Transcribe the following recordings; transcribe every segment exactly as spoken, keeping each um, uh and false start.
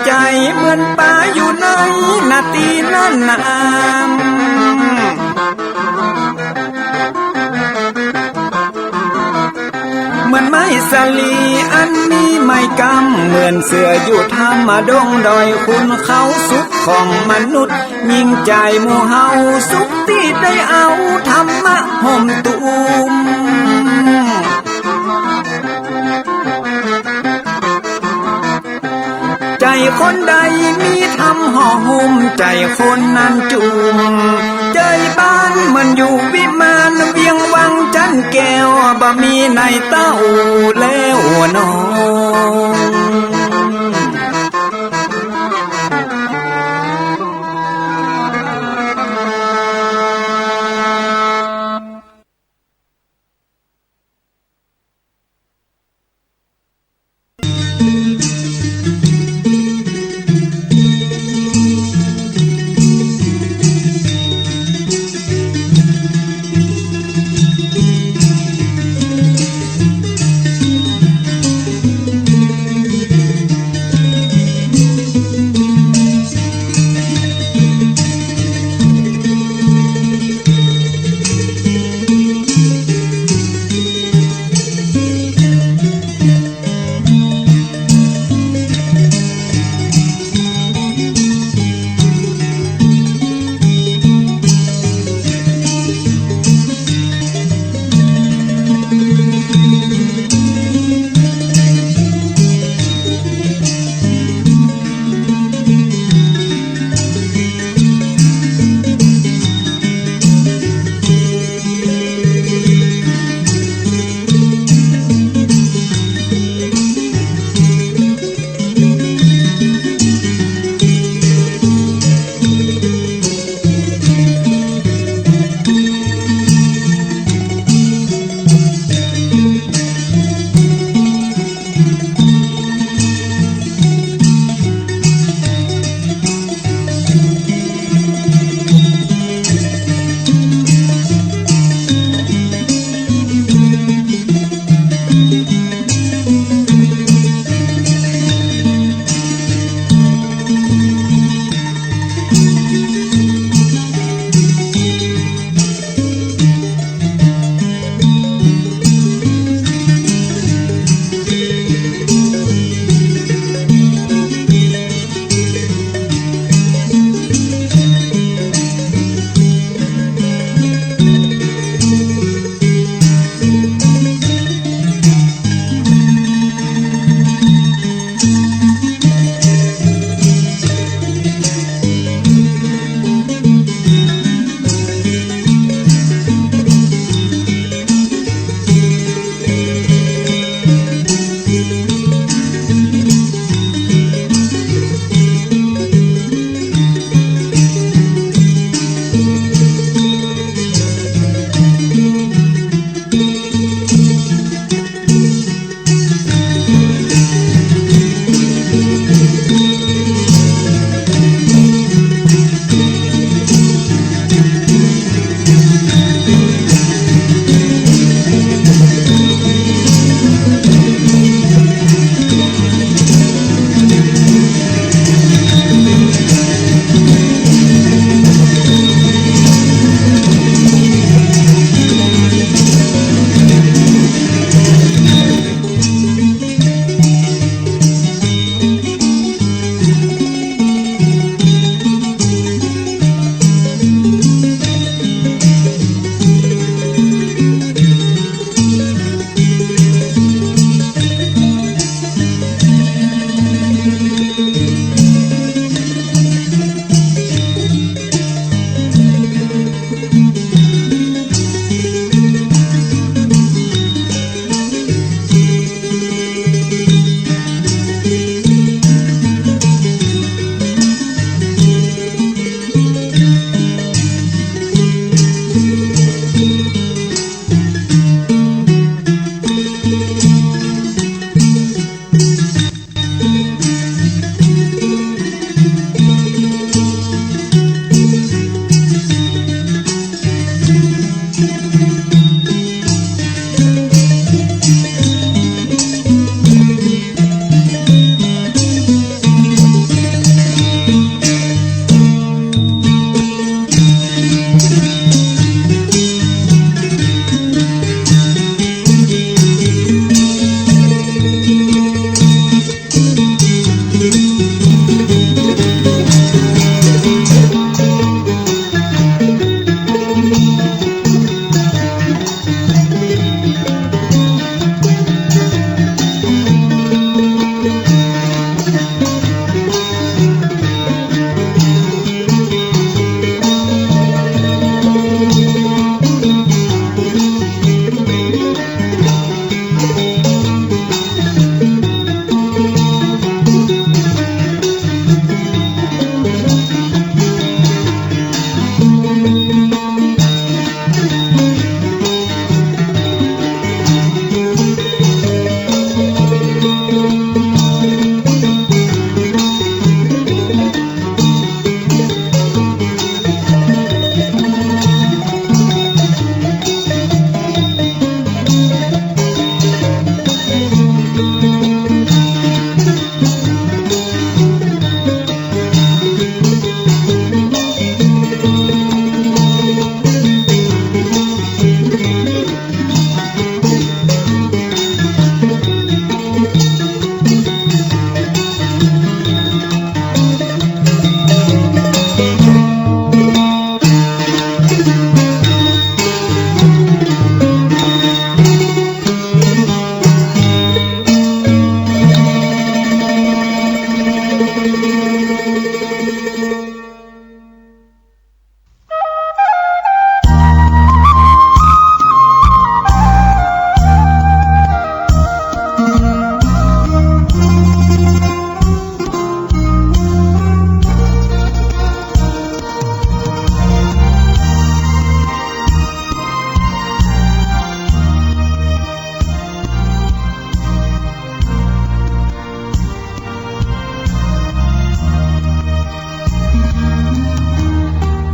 ใจ๋เหมือนป๋าอยู่ในนาตี้นั้นนา เหมือนไม้สาลีอันมีไม้กำ เหมือนเสื้ออยู่ถ้ำดงดอย ขุนเขาสุขของมนุษย์ ยิ่งใจ๋หมู่เฮาสุขตี้ได้เอาธรรมะห่มตุ้ม ใจ๋คนใดมีธรรมห่อหุ้ม ใจ๋คนนั้นจุ่ม ใจ๋บ้านเหมือนอยู่วิมาน เวียงวังจันแก้ว บ่มีในเต้าแล้วน้อง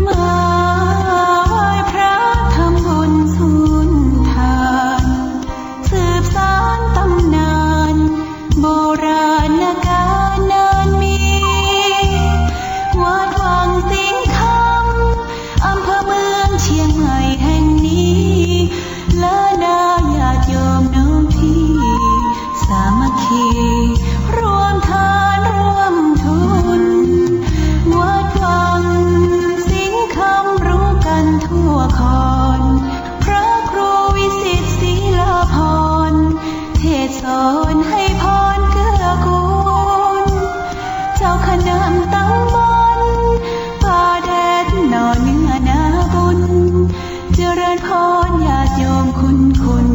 มาไหว้พระทำบุญสุนทาน สืบสานตำนานโบราณกาลนานมี วัดวังสิงห์คำ อำเภอเมืองเชียงใหม่แห่งนี้ และนาญาติโยมน้องพี่ สามัคคี ร่วมทานร่วมทุน วัดวังสิงห์คำรู้กันทั่วคอน พระครูวิสิตศรีลาภรณ์ เทศน์สอนให้พรเกื้อกูล เจ้าคณะตำบลป่าแดดหน่อเนื้อนาบุญ เจริญพรญาติโยมคุณคุณ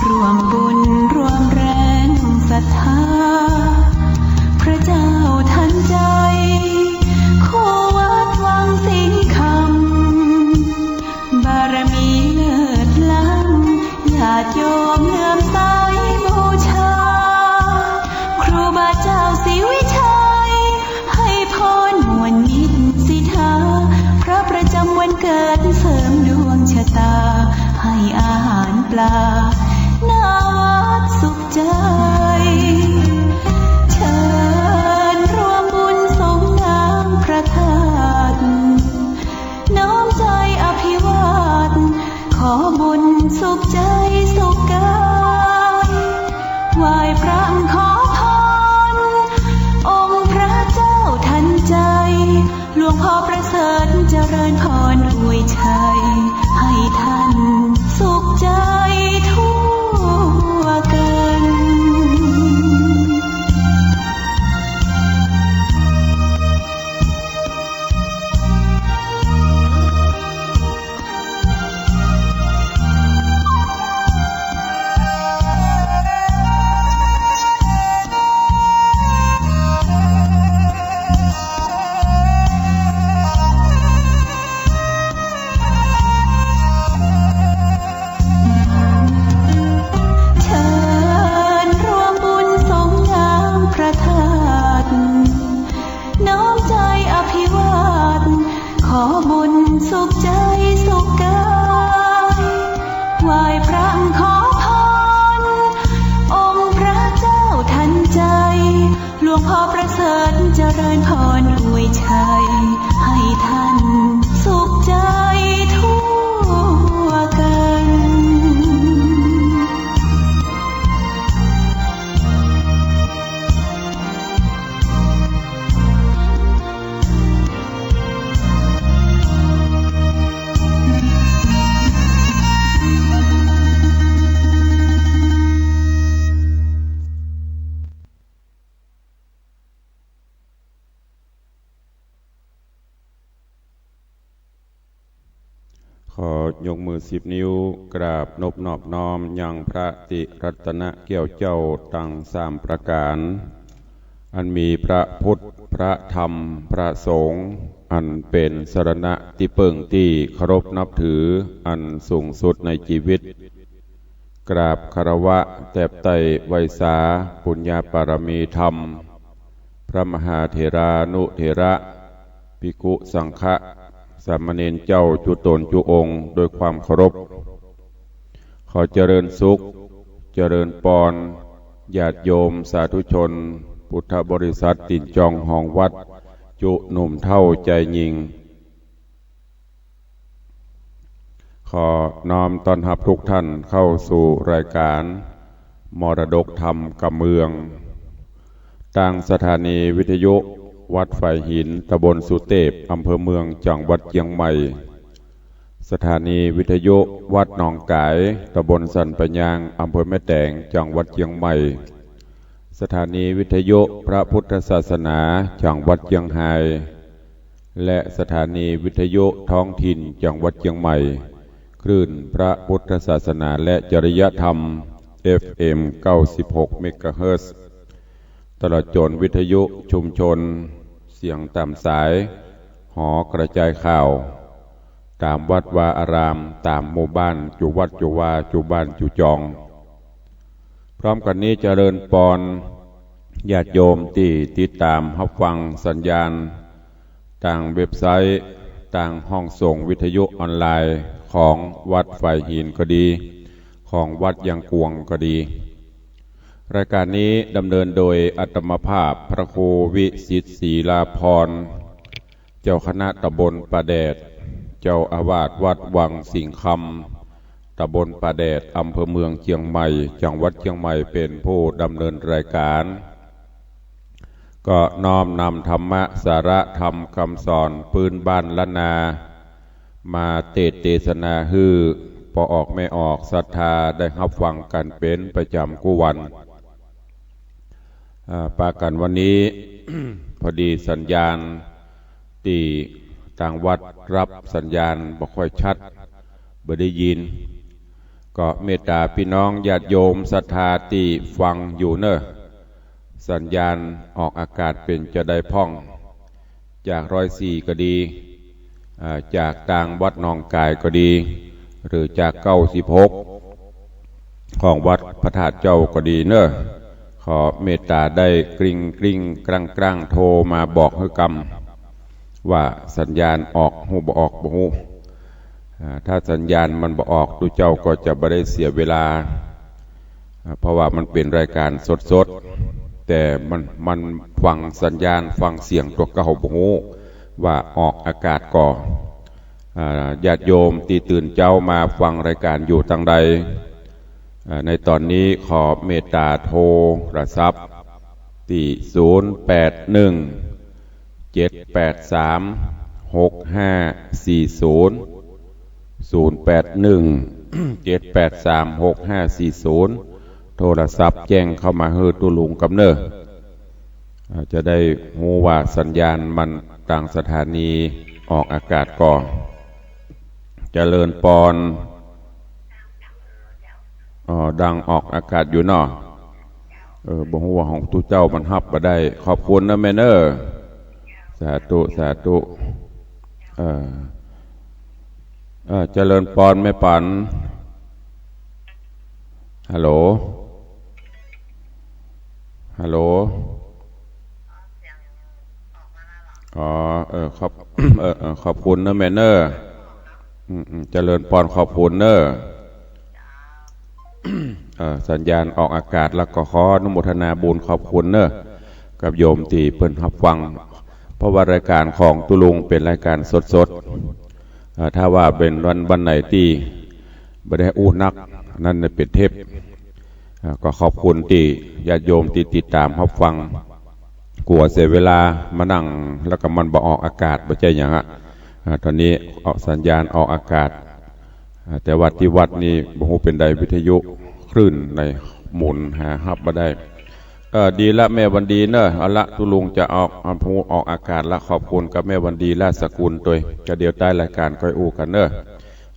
ร่วมบุญร่วมแรงศรัทธา พระเจ้าทันใจ คู่วัดวังสิงห์คำ บารมีเลิศล้ำ ญาติโยมเลื่อมใสบูชา ครูบาเจ้าศรีวิชัย ให้พรม่วนมิตรสิทธา พระประจำวันเกิดเสริมดวงชะตา ให้อาหารปลา หน้าวัดสุขใจ เชิญร่วมบุญสงน้ำพระธาตุ น้อมใจอภิวาท ขอบุญสุขใจสุขกาย ไหว้พระขอพร องค์พระเจ้าทันใจ หลวงพ่อประเสริฐเจริญพรอวยชัย ให้ท่านสุขใจทั่วกัน เชิญร่วมบุญสงน้ำพระธาตุ น้อมใจอภิวาท ขอบุญสุขใจสุขกาย ไหว้พระขอพร องค์พระเจ้าทันใจ หลวงพ่อประเสริฐเจริญพรอวยชัย ให้ท่านสุขใจทั่วกัน ขอยกมือสิบนิ้ว กราบนบนอบน้อมยังพระติรัตนแก้วเจ้าตังสามประก๋าน อันมีพระพุทธ พระธรรม พระสงฆ์ อันเป๋นสรณะตี้เปิ้งตี้เคารพนับถืออันสูงสุดในจีวิต กราบคารวะแตบไต้ไหว้สาปุญญาปารมีธรรม พระมหาเถรานุเถระ ภิกขุสังฆะ สามเณรเจ้าจุ๊ต๋นจุ๊องค์ด้วยความเคารพ ขอเจริญสุข เจริญปอน ญาติโยมสาธุชน พุทธบริษัทตี๋นจองหองวัด จุหนุ่มเฒ่าจายญิง ขอน้อมต้อนฮับทุกท่านเข้าสู่รายก๋านมรดกธรรมกำเมือง ตางสถานีวิทยุวัดฝายหิน ตำบลสุเตพ อำเภอเมือง จังหวัดเจียงใหม่ สถานีวิทยุวัดหนองก๋าย ตำบลสันป่ายาง อำเภอแม่แตง จังหวัดเจียงใหม่ สถานีวิทยุพระพุทธศาสนาจังหวัดเจียงฮาย และสถานีวิทยุท้องถิ่นจังหวัดเจียงใหม่ คลื่นพระพุทธศาสนาและจริยธรรม เอฟเอ็ม เก้าสิบหก เมกะเฮิรตซ์ ตลอดจนวิทยุชุมชนเสียงต๋ามสาย หอกระจายข่าว ต๋ามวัดวาอาราม ต๋ามหมู่บ้าน จุวัดจุวา จุบ้านจุจอง พร้อมกั๋นนี้เจริญปอนญาติโยมตี้ติดต๋ามฮับฟังสัญญาณ ตางเว็บไซต์ ตางห้องส่งวิทยุออนไลน์ของวัดฝายหินก็ดี ของวัดยางกวงก็ดี รายการนี้ดำเนินโดยอาตมาภาพพระครูวิสิทธิ์ศรีลาภรณ์ เจ้าคณะตำบลป่าแดด เจ้าอาวาสวัดวังสิงห์คำ ตำบลป่าแดด อำเภอเมืองเจียงใหม่ จังหวัดเจียงใหม่ เป๋นผู้ดำเนินรายการ ก็น้อมนำธรรมะ สาระธรรมกำสอนปื๊นบ้านล้านนา มาเตสน์เตสนาหื้อป้อออกแม่ออกศรัทธาได้ฮับฟังกั๋นเป๋นประจ๋ำกู้วัน อ่า ปากั๋นวันนี้ พอดีสัญญาณตี้ตางวัดฮับสัญญาณบ่ค่อยชัด บ่ได้ยิน ก็เมตต๋าปี้น้องญาติโยมศรัทธาตี้ฟังอยู่เน่อ สัญญาณออกอากาศเป๋นจาใดพ่อง จากร้อยสี่ก็ดี อ่า จากตางวัดหนองก๋ายก็ดี หรือจากเก้าสิบหก ของวัดพระธาตุเจ้าก็ดีเน่อ ขอเมตต๋าได้กริ่งกริ่งกร่างกร่างโทรมาบอกหื้อกำ ว่าสัญญาณออกฮู้บ่ออกบ่ฮู้ อ่า ถ้าสัญญาณมันบ่ออก ตุ๊เจ้าก็จะบ่ได้เสียเวลา อ่า เพราะว่ามันเป๋นรายการสดๆ แต่มัน มันฟังสัญญาณฟังเสียงตั๋วเก่าบ่ฮู้ว่าออกอากาศก่อ อ่า ญาติโยมตี้ตื่นเจ๊ามาฟังรายการอยู่ตางใด อ่า ในต๋อนนี้ขอเมตต๋าโทรศัพท์ตี้ ศูนย์แปดหนึ่ง เจ็ดแปดสาม หกห้าสี่ศูนย์ ศูนย์แปดหนึ่ง เจ็ดแปดสาม หกห้าสี่ศูนย์ โทรศัพท์แจ้งเข้ามาหื้อตุ๊ลุงกำเน่อ อ่า จะได้ฮู้ว่าสัญญาณมันตางสถานีออกอากาศก่อ เจริญปอน อ๋อ ดังออกอากาศอยู่เนาะ เออ บ่ฮู้ว่าของตุ๊เจ้ามันฮับบ่ได้ ขอบคุณเน่อแม่เน่อ สาธุ สาธุ เออ เออ เจริญปอนแม่ปัน ฮัลโหล ฮัลโหล อ๋อ เออ ขอบ เออ เออ ขอบคุณเน่อแม่เน่อ อืม อืม เจริญปอน ขอบคุณเน่อ เอ่อ สัญญาณออกอากาศแล้วก็ขออนุโมทนาบุญขอบคุณเน่อ กับโยมตี้เปิ้นฮับฟัง เพราะว่ารายการของตุ๊ลุงเป๋นรายการสดๆ เอ่อ ถ้าว่าเป๋นวัน วันไหนตี้บ่ได้อู้นัก อันนั้นเป๋นเทป อ่า ก็ขอบคุณตี้ญาติโยมตี้ติดต๋ามฮับฟัง กั๋วเสียเวลามานั่งแล้วก็มันบ่ออกอากาศ บ่ใจ้หยังอะ อ่า ต๋อนนี้ออกสัญญาณออกอากาศ อ่า แต่ว่าตี้วัดนี่บ่ฮู้เป๋นใด วิทยุคลื่นไหนหมุนหาฮับบ่ได้ เออ ดีละแม่วันดีเน่อ เอาละ ตุ๊ลุงจะออก เอาพูดออกอากาศละ ขอบคุณกับแม่วันดี ราชสกุลตวย ก็เดี๋ยวใต้รายการก้อยอู้กั๋นเน่อ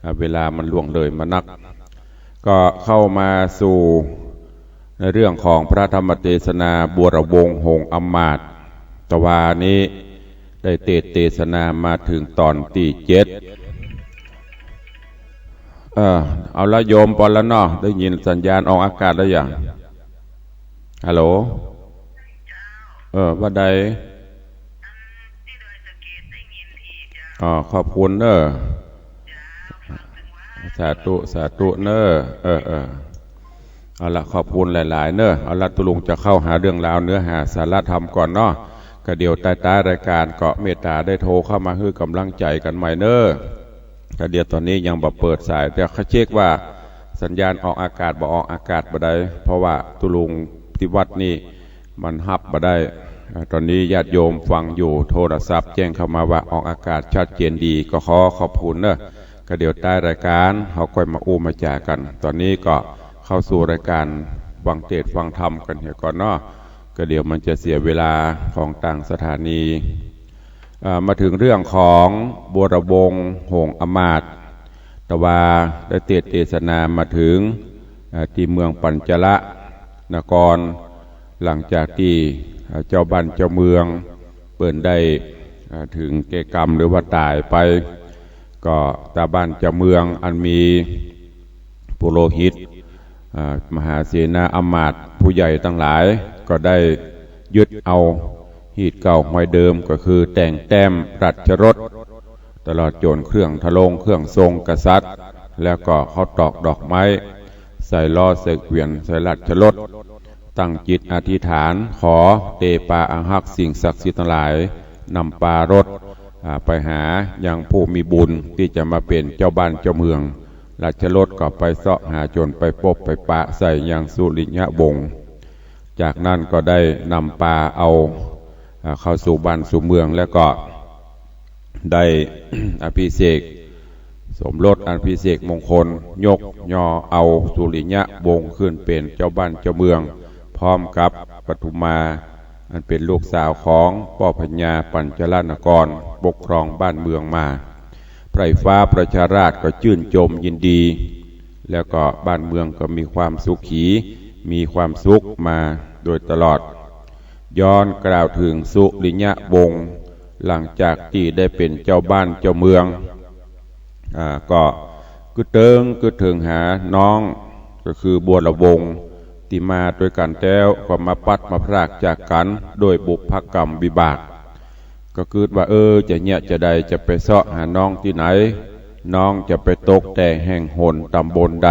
อ่า เวลามันล่วงเลยมานัก ก็เข้ามาสู่ในเรื่องของพระธรรมเตสนา บวรวงศ์หงส์อำมาตย์ ตะวานี้ได้เตสน์เตสนามาเถิงต๋อนตี้เจ็ด เออ เอาละโยมปอนละเนาะ ได้ยินสัญญาณออกอากาศแล้วยัง ฮัลโหล เออ ว่าใด อ๋อ ขอบคุณเน่อ สาธุ สาธุเน่อ เออ เออ เอาละ ขอบคุณหลายๆ เน่อ เอาละ ตุ๊ลุงจะเข้าหาเรื่องราวเนื้อหาสาระธรรมก่อนเนาะ ก็เดี๋ยวใต้ๆ รายการก็เมตต๋าได้โทรเข้ามาหื้อกำลังใจ๋กั๋นใหม่เน่อ ก็เดี๋ยวต๋อนนี้ยังบ่เปิดสาย แต่เขาเช็คว่าสัญญาณออกอากาศบ่ออกอากาศบ่ได้ เพราะว่าตุ๊ลุงตี้วัดนี่มันฮับบ่ได้ อ่า ต๋อนนี้ญาติโยมฟังอยู่ โทรศัพท์แจ้งเข้ามาว่าออกอากาศชัดเจนดี ก็ขอขอบคุณเน่อ ก็เดี๋ยวใต้รายการเฮาก้อยมาอู้มาจ๋ากั๋น ต๋อนนี้ก็เข้าสู่รายการฟังเตสน์ฟังธรรมกั๋นเหียก่อนเนาะ ก็เดี๋ยวมันจะเสียเวลาของตางสถานี เอ่อ มาเถิงเรื่องของบัวระวงศ์หงส์อำมาตย์ ตะวาได้เตสน์เตสนามาเถิง เอ่อ ตี้เมืองปัญจละนคร หลังจากตี้ เอ่อ เจ้าบ้านเจ้าเมืองเปิ้นได้ เอ่อ เถิงแก่กรรมหรือว่าต๋ายไป ก็เจ้าบ้านเจ้าเมืองอันมีปุโรหิต อ่า มหาเสนาอำมาตย์ผู้ใหญ่ตังหลายก็ได้ยึดเอาฮีตเก่าฮอยเดิม ก็คือแต่งแต้มราชรถ ตลอดจ๋นเครื่องทะลงเครื่องทรงกษัตริย์ แล้วก็เข้าตอกดอกไม้ ใส่ล้อใส่เกวียนใส่ราชรถ ตั้งจิตอธิษฐานขอเตปาอาฮักษ์สิ่งศักดิ์สิทธิ์ตังหลาย นำปารถ อ่า ไปหายังผู้มีบุญตี้จะมาเป๋นเจ้าบ้านเจ้าเมือง ราชรถก็ไปเซาะหาจ๋นไปปบไปปะใส่ยังสุริยะวงศ์ จากนั้นก็ได้นำปาเอา อ่า เข้าสู่บ้านสู่เมือง แล้วก็ได้ อภิเษกสมรส อภิเษกมงคล ยกยอเอาสุริยะวงศ์ขึ้นเป๋นเจ้าบ้านเจ้าเมือง พร้อมกับปทุมมา อันเป๋นลูกสาวของป้อพญาปัญจละนคร ปกครองบ้านเมืองมา ใพร่ฟ้าประชาราษฎร์ก็จื้นจมยินดี แล้วก็บ้านเมืองก็มีความสุขี มีความสุขมาโดยตลอด ย้อนกล่าวเถิงสุริยะวงศ์ หลังจากตี้ได้เป๋นเจ้าบ้านเจ้าเมือง อ่า ก็กึ๊ดเถิง กึ๊ดเถิงหาน้อง ก็คือบัวระวงศ์ ตี้มาตวยกั๋นแต๊ว ก็มาปลัดมาพรากจากกั๋นโดยบุพกรรมวิบาก ก็กึ๊ดว่า เออ จะเยียะจะใด จะไปเซาะหาน้องตี้ไหน น้องจะไปตกแต่แห่งหนต๋ำบลใด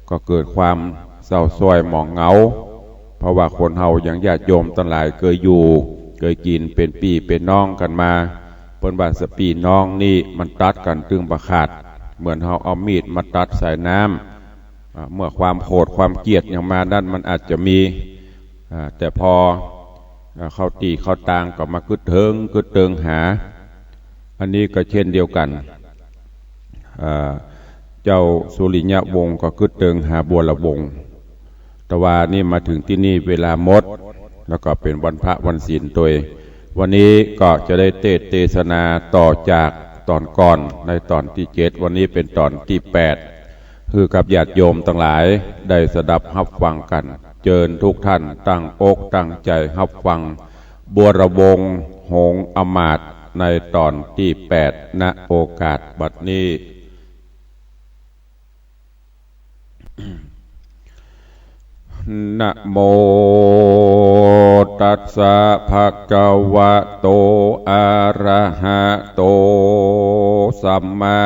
ก็เกิดความเศร้าซ้อยหมองเหงา เพราะว่าคนเฮายังญาติโยมตังหลายเกยอยู่เกยกิ๋นเป๋นปี้เป๋นน้องกั๋นมา เปิ้นว่าสะปี้น้องนี่มันตัดกั๋นตึงบ่ขาด เหมือนเฮาเอามีดมาตัดสายน้ำ อ่า เมื่อความโกรธความเกลียดยังมานั้นมันอาจจะมี อ่า แต่พอ อ่า เข้าตี้เข้าตางก็มากึ๊ดเถิงกึ๊ดเถิงหา อันนี้ก็เช่นเดียวกั๋น อ่า เจ้าสุริยวงศ์ก็กึ๊ดเถิงหาบัวระวงศ์ ตะวานี่มาเถิงตี้นี่เวลาหมด แล้วก็เป๋นวันพระวันศีลตวย วันนี้ก็จะได้เตสน์เตสนาต่อจากต๋อนก่อนในต๋อนตี้เจ็ด วันนี้เป๋นต๋อนตี้แปด หื้อกับญาติโยมตังหลายได้สดับฮับฟังกั๋น เจิญทุกท่านตั้งอกตั้งใจ๋ฮับฟัง บัวระวงศ์หงส์อำมาตย์ในต๋อนตี้แปด ณ โอกาสบัดนี้ นะโมตัสสะ ภะคะวะโต อะระหะโต สัมมา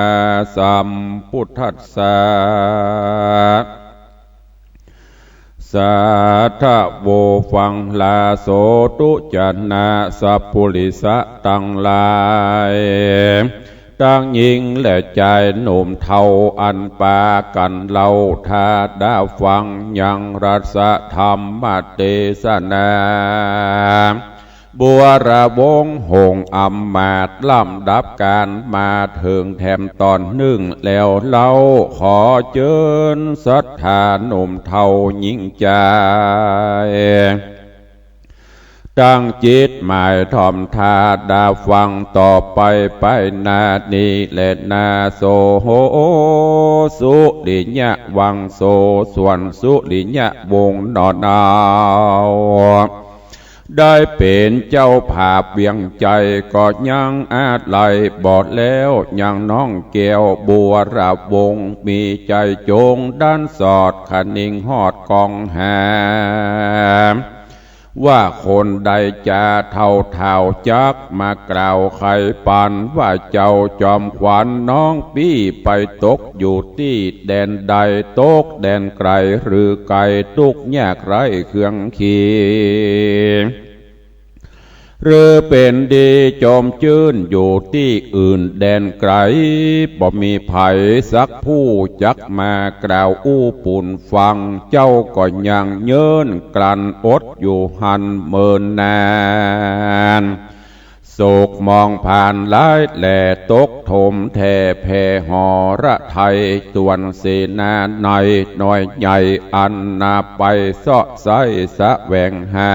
สัมพุทธัสสะ สาธะโว ฟังลาโสตุ จะนะสัพปุริสะตังหลาย ตังญิงและจายหนุ่มเฒ่า อันปากั๋นเล่าถ้าดาฟังยังรัสธรรมเตสนา บัวระวงศ์หงส์อำมาตย์ ลำดับก๋านมาเถิงแถมต๋อนนึ่งแล้วเล่า ขอเจิญศรัทธาหนุ่มเฒ่าญิงจาย ตั้งจิตหมายถ่อมถ้าดาฟังต่อไป ไปหน้านี้แลนา โส สุริยวงโส ส่วนสุริยวงศ์หนอเนา ได้เป๋นเจ้าผาบเวียงใจ๋ ก็ยังอาลัยบ่แล้ว ยังน้องแก้วบัวระวงศ์ มีใจ๋จงด้านสอด คะนิงฮอดกองหา ว่าคนใดจาเฒ่าเฒ่า จักมากล่าวไขปัน ว่าเจ้าจอมขวัญน้องปี้ไปตกอยู่ตี้แดนใด ตกแดนไก๋หรือไก๋ ตุ๊กข์ยากไร้เคืองขี หรือเป๋นดีจมจื้นอยู่ตี้อื่นแดนไก๋ บ่มีใผสักผู้จักมากล่าวอู้ปูนฟัง เจ้าก็ยังเยินกลั้นอดอยู่หั้นเมินนาน โศกหมองผ่านหลายแลตกถมแท่แผ่หฤทัย ส่วนเสนาในน้อยใหญ่อันนาไปเซาะไส้แสวงหา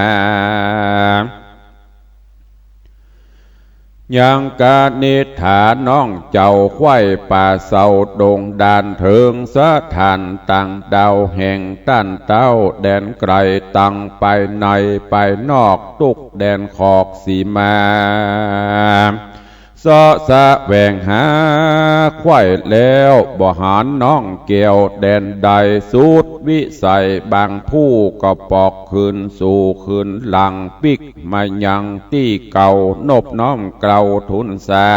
ยังกนิษฐาน้องเจ้าไขว้ป่าเซาดงด่านเถิงสถานต่างดาวแห่งต้านเต้าแดนไกลตังไปในไปนอกตุ๊กแดนขอกสีมา เซาะแสวงหาไขว้แล้วบ่หันน้องแก้วแดนใดสุดวิสัยบางผู้ก็ปอกคืนสู่คืนหลังปิ๊กมายังตี้เก่านบน้อมเกลาทูลสา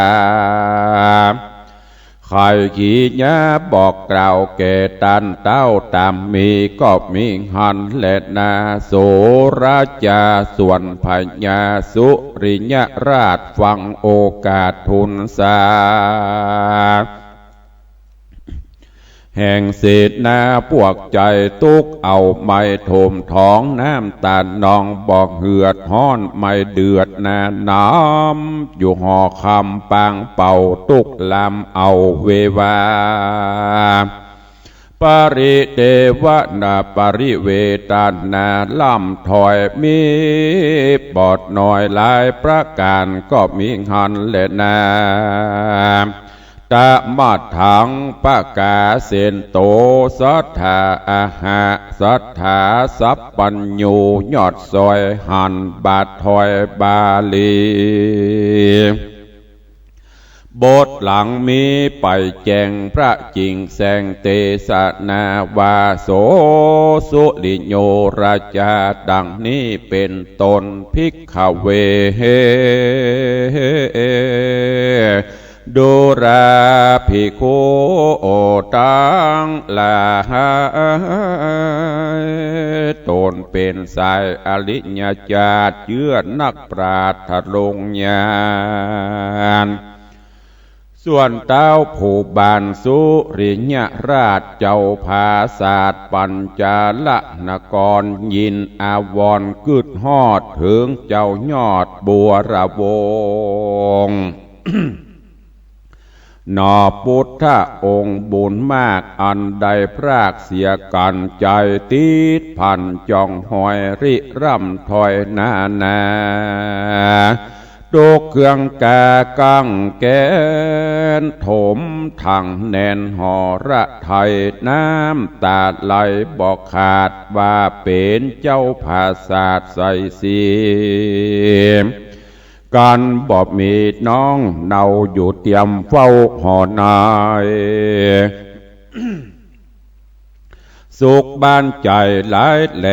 ใค่ขีญาบอกกล่าวแก่ต้านเต้าต๋ามมีก็มีหันแลนา โสรจาส่วนพญาสุริยราชฟังโอกาสทูลสา แห่งเสนาพวกใจ๋ตุ๊กเอาไม้โถมถองน้ำต๋านนองบ่เหือดฮ้อนไม้เดือดนาน้ำอยู่หอคำปางเป่าตุ๊กลำเอาเววา ปริเตวนาปริเวตนาล่ำถอยมีปอดน้อยหลายประก๋านก็มีหันแลนา ตะมะถังปะกาเสนโต สัทธาอาหะ สัทธาสัพปัญญู ยอดซอยหันบาทถอยบาลี บทหลังมีไปแจ้งพระจิ่งแสงเตสนาวาโสสุริโยราจาดังนี้เป๋นต้น ภิกขเว ดูราภิกขุตังหลาย ตนเป๋นสายอริยจาตเจื้อนักปราชญ์ทรงญาณ ส่วนเต้าผู้บานสุริยราชเจ้าผาสาทปัญจาลนครยินอาวรณ์กึ๊ดฮอดเถิงเจ้ายอดบัวระวง หนอพุทธองค์บุญมากอันได้พรากเสียกั๋น ใจ๋ติดพันจ้องหอยริร่ำถอยนานา ตุ๊กเครื่องกากังแกนถมถังแน่นหฤทัย น้ำต๋าไหลบ่ขาดว่าเป๋นเจ้าผาสาทใสสี กั๋นบ่มีน้องเนาอยู่เตียมเฝ้าหอใน สุขบ้านใจ๋หลายแล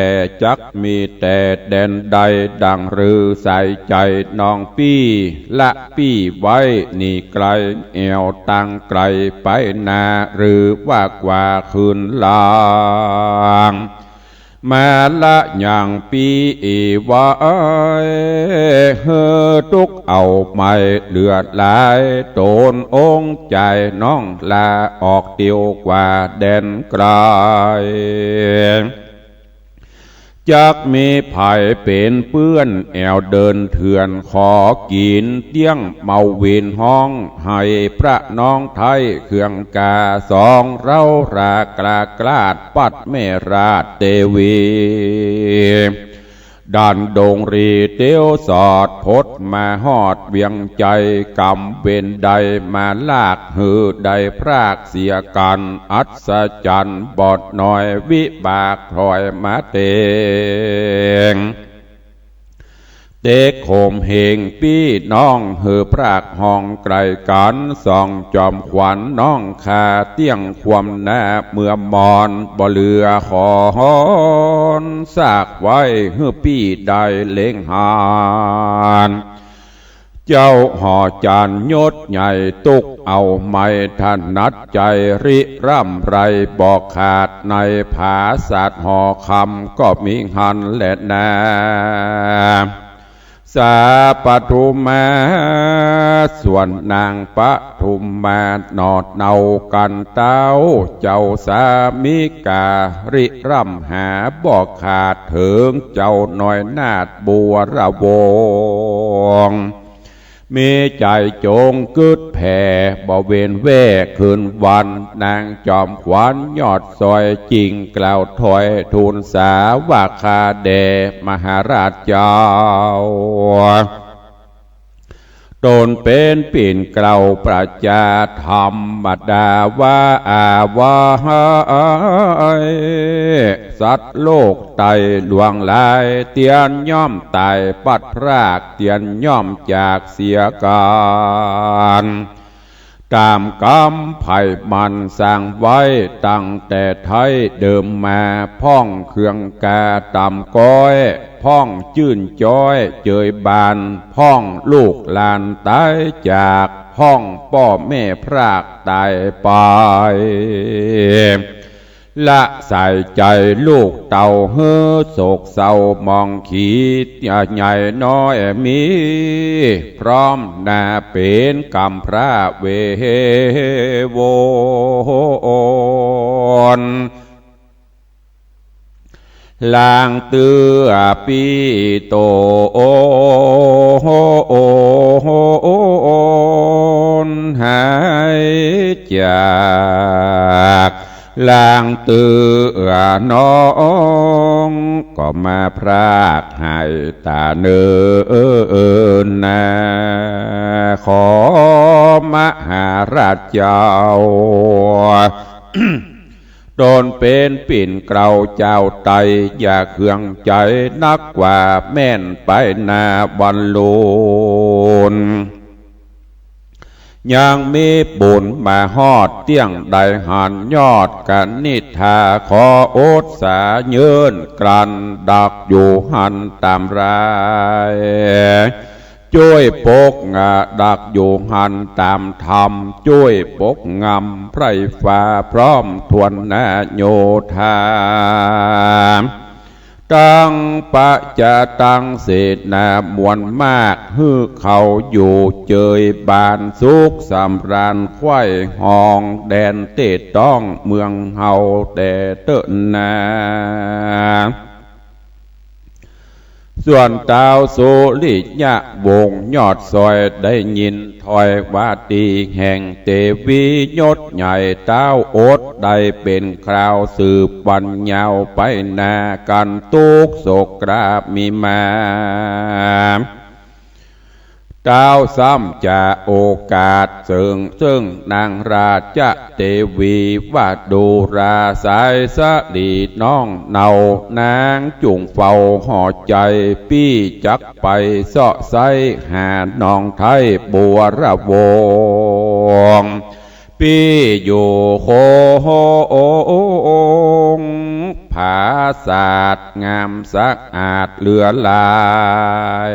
จักมีแต่แดนใด ดั่งฤาษีใจ๋น้องปี้ละปี้ไว้หนีไก๋แอ่วตางไก๋ไปนา หรือว่ากว่าคืนหลัง มาละยังปี้อีไว้ หื้อตุ๊กเอาไม้เหลือหลาย ตนองค์ใจ๋น้องลาออกเตียวกว่าแดนไก๋ จักมีใผเป๋นเปื้อนแอ่วเดินเถื่อน ขอกิ๋นเตี้ยงเมาวินฮ้อง หื้อพระน้องไท้เครื่องกาสองเร้าราคลากลาดปัดแม่ราชเตวี ดันดงรีเตียวสอดพดมาฮอดเวียงใจ๋ ก๋ำเวรใดมาลากหื้อได้พรากเสียกั๋น อัศจรรย์บ่น้อยวิบากถอยมาเตง เต๊กโหมเหงปี้น้องหื้อพรากฮ้องไก๋กั๋น สองจอมขวัญน้องข้าเตี้ยงความหน้าเมื่อมอน บ่เหลือขอฮ้อนซากไว้หื้อปี้ได้เล็งหัน เจ้าหอจานยศใหญ่ตุ๊กเอาไม้ถนัดใจ๋ริร่ำไรบ่ขาด ในผาสาทหอคำก็มีหันแลนา สาปทุมมา ส่วนนางปทุมมาหนอดเนากั๋นเต้า เจ้าสามิการิร่ำหาบ่ขาด เถิงเจ้าน้อยนาถบัวระวง มีใจ๋จ๋งกึ๊ดแผ่ บ่เว้นแว่คืนวัน นางจอมขวัญยอดสอย จึงกล่าวถอยทูลสาว่าข้าแด่มหาราชเจ้า ตนเป๋นปิ่นเกล้าประจาธรรมดาว่า อาว่า สัตว์โลกไตล่วงหลาย เตียนย่อมต๋ายพลัดพราก เตียนย่อมจากเสียกั๋น ต๋ามกรรมใผมันสร้างไว้ ตั้งแต่ไท้เดิมมา พ่องเครื่องกาต่ำก๊อย พ่องจื้นจ๊อยเจยบาน พ่องลูกหลานต๋ายจาก พ่องป้อแม่พรากต๋ายไป ละสายใจ๋ลูกเต้าหื้อโศกเศร้าหมองขีด ใหญ่น้อยมี พร้อมหน้าเป๋นกำพร้าเววน ลางเตื้อปี้โตนหายจาก ลางเตื้อน้องก็มาพรากหายต๋าเนินนา ขอมหาราชเจ้า ตนเป๋นปิ่นเกล้าเจ้าไต อย่าเคืองใจ๋นักว่า แม่นไปนาวันลุน ยังมีบุญมาฮอดเตี้ยงได้หันยอดกนิษฐา ขออดสาเยินกลั้นดักอยู่หั้นต๋ามราย จ้วยปกงาดักอยู่หั้นต๋ามธรรม จ้วยปกงำไพร่ฟ้าพร้อมถ้วนนาโยธา ตังประจาตังเสนามวลมาก หื้อเขาอยู่เจยบานสุขสำราญ ใคว่ฮองแดนเตศต้องเมืองเฮาแต่เต๊อะนา ส่วนต้าวสุริยะวงศ์ยอดสอยได้ยินถ้อยวาตีแห่งเตวียศใหญ่ ต้าวอดได้เป๋นคราวสืบวันยาวไปนา กันตุ๊กข์โศกกราบมีมา ต้าวซ้ำจะโอกาสเสิง เซิ่งนางราชเตวีว่า ดูราสายสะหลีน้องเนา นางจุ่งเฝ้าห่อใจ๋ ปี้จักไปเซาะไซ้หาน้องไท้บัวระวง ปี้อยู่โขงผาสาทงามสะอาดเหลือหลาย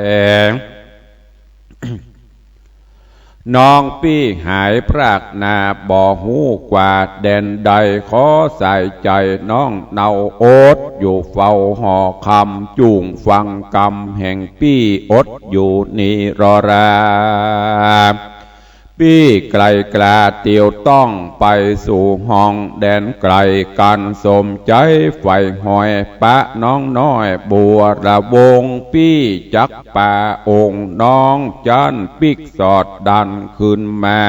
น้องปี้หายพรากนา บ่ฮู้กว่าแดนใด ขอสายใจ๋น้องเนาอดอยู่เฝ้าหอคำ จุ่งฟังกำแห่งปี้อดอยู่นี้รอรา ปี้ไกลกล้าเตียวต้องไปสู่ห้องแดนไกล กันสมใจ๋ใฝ่หอย ปะน้องน้อยบัวระวง ปี้จักปาองค์น้องจั้นปิ๊กสอดดันคืนมา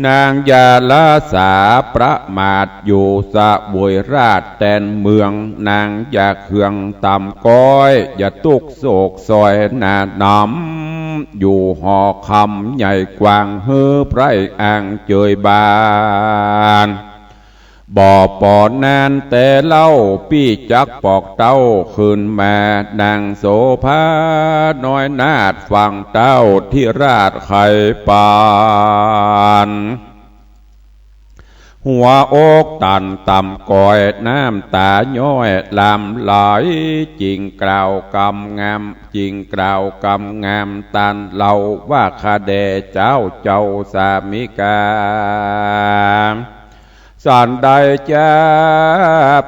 นางอย่าละสาประมาทอยู่เสวยราชแตนเมือง นางอย่าเคืองต่ำก๊อย อย่าตุ๊กข์โศกสอยหน้าหนำ อยู่หอคำใหญ่กว้างหื้อไพร่อ่างเจยบาน บ่ปอนานแต่เล่า ปี้จักปอกเต้าคืนมา นางโสภาน้อยนาถฟังเต้าธิราชไขปาน หัวอกตันต่ำก๊อยน้ำตาย้อยหลั่งไหล จึงกล่าวกำงาม จึงกล่าวกำงามตันเล่าว่า ข้าแด่เจ้าเจ้าสามิกา สันใดจา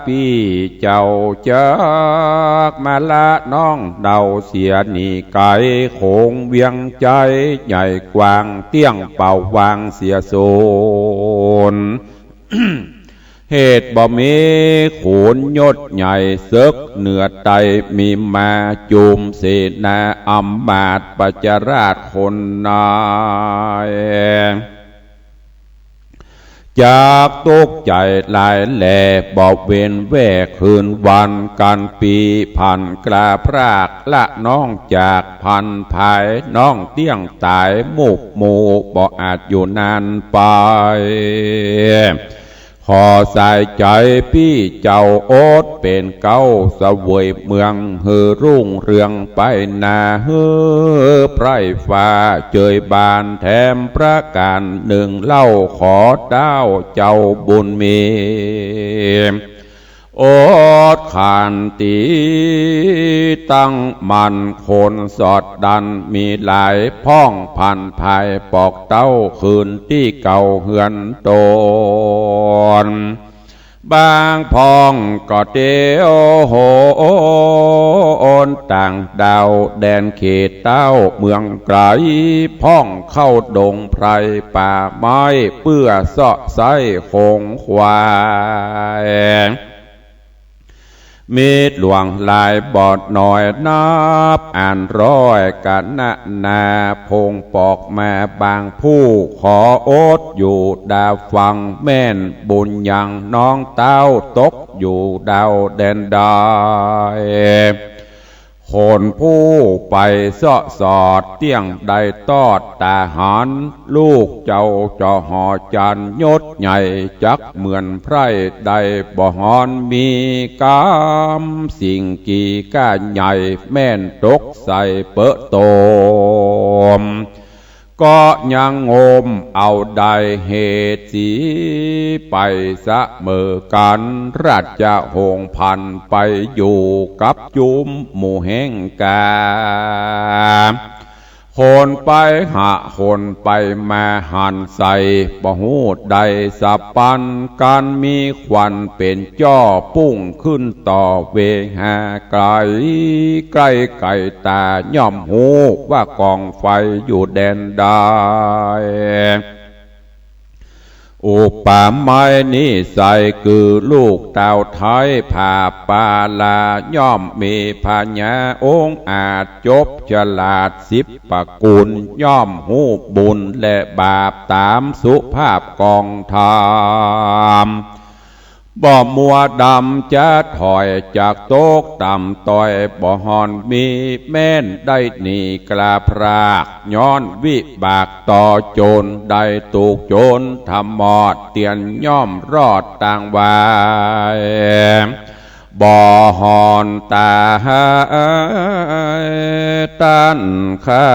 ปี้เจ้าจักมาละน้องเนาเสียหนีไก๋ โขงเวียงใจ๋ใหญ่กว้าง เตี้ยงเป่าว่างเสียสูญ เหตุบ่มีขุนยศใหญ่เสิกเหนือใต้ มีมาจุมเสนาอำมาตย์ประชาราษฎร์คนนาย จักตุ๊กข์ใจ๋หลายแล บ่เว้นแว่คืนวัน กั๋นปี๋ผันกล้าพรากละน้องจาก ผันผายน้องเตี้ยงต๋าย มูกหมู่บ่อาจอยู่นานไป ขอสายใจ๋ปี้เจ้าอดเป๋นเก๊า เสวยเมืองหื้อรุ่งเรืองไปหน้า หื้อไพร่ฟ้าเจิยบานแถมประก๋านนึ่งเล่า ขอเต๊าเจ้าบุญมี อดขันติตั้งมั่น คนสอดดันมีหลาย พ่องผันผายปอกเต้า คืนตี้เก่าเฮือนต๋น บางพ่องก็เตียวโหนต่างดาว แดนเขตเต้าเมืองไก๋ พ่องเข้าดงไพรป่าไม้ เปื้อเซาะไซ้ขงขวาย มิตรหลวงหลายบ่น้อย นับอันร้อยกั๋นนานา พ่งปอกมาบางผู้ ขออดอยู่ดาฟัง แม่นบุญยังน้องเต้า ตกอยู่ดาวแดนใด คนผู้ไปเซาะสอด เตี้ยงได้ตอดต๋าหัน ลูกเจ้าจ่อหอจันทร์ ยศใหญ่จักเหมือนไพร่ ได้บ่ฮอนมีกำสิ่งกี่ก้าใหญ่ แม่นตกใส่เป๋อตม ก็ยังงมเอาได้เหตุสี ไปเสมอกั๋น ราชหงส์ผันไปอยู่กับจุมหมู่แห่งกา คนไปหาคนไปมาหันใส่ บ่ฮู้ได้สะปันกั๋น มีควันเป๋นจ้อปุ้งขึ้นต่อเวหาไก๋ ใก้ไก๋ต๋าย่อมฮู้ว่ากองไฟอยู่แดนใด อุปมานิสัยคือลูกเต้าไท้ผาปาลา ย่อมมีผญาองอาจ จบฉลาดสิบประกู๋น ย่อมฮู้บุญและบาปต๋ามสุภาพกองธรรม บ่มัวดำจะถอยจากตกต่ำต้อย บ่ฮอนมีแม่นได้หนีกล้าพราก ย้อนวิบากต่อโจร ได้ถูกโจรทำมอด เตียนย่อมรอดต่างวาย บ่ฮอนต๋าย ต้านข้า